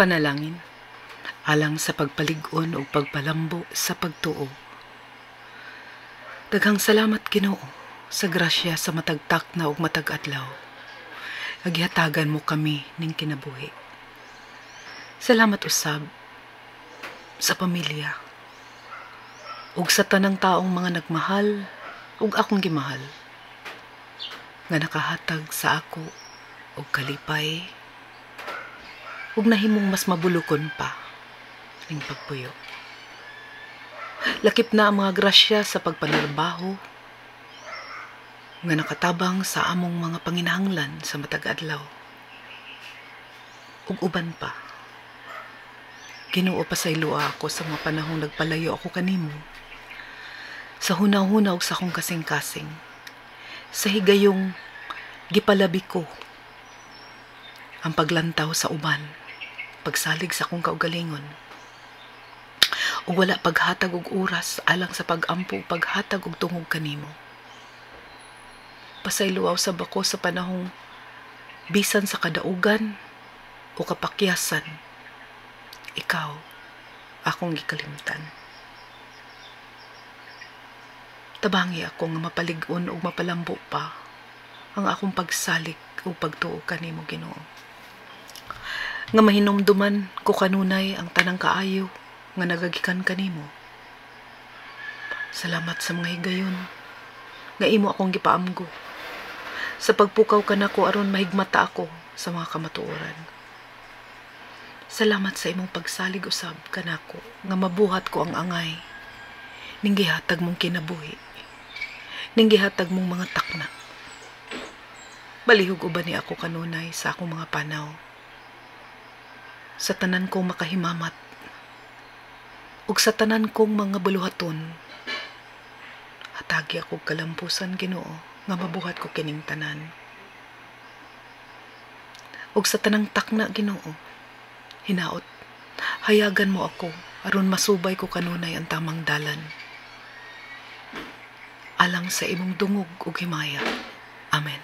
Panalangin alang sa pagpalig-on ug pagpalambo sa pagtuo. Daghang salamat, Ginoo, sa grasya sa matag takna ug matag adlaw. Nga gihatagan mo kami ning kinabuhi. Salamat usab sa pamilya ug sa tanang taong mga nagmahal ug akong gimahal nga nakahatag sa ako og kalipay ug nahimong mas mabulukon pa ning pagpuyo. Lakip na ang mga grasya sa pagpanarbaho nga nakatabang sa among mga panginahanglan sa matag adlaw ug uban pa. Ginoo, pasayloa ako sa mga panahong nagpalayo ako kanimo sa hunahuna ug sa akong kasing-kasing, sa higayong gipalabi ko ang paglantaw sa uban, pagsalig sa akong kaugalingon ug wala paghatag og oras alang sa pag-ampo ug paghatag og tungog kanimo. Pasayloa usab ako sa panahong bisan sa kadaugan o kapakyasan, ikaw akong gikalimtan. Tabangi ako nga mapalig-on ug mapalambo pa ang akong pagsalig ug pagtuo kanimo, Ginoo. Nga mahinumduman ko kanunay ang tanang kaayo nga nagagikan kanimo. Salamat sa mga higayon nga imo akong gipaamgo sa pagpukaw kanako aron mahigmata ako sa mga kamatuoran. Salamat sa imong pagsalig usab kanako nga mabuhat ko ang angay ning gihatag mong kinabuhi, ning gihatag mong mga takna. Balihog uban ni ako kanunay sa akong mga panaw, sa tanan kong makahimamat ug sa tanan kong mga buluhaton. Hatagi ako kalampusan, Ginoo, nga mabuhat ko kining tanan. Ug sa tanang takna, Ginoo, hinaot hayagan mo ako aron masubay ko kanunay ang tamang dalan alang sa imong dungog ug himaya. Amen.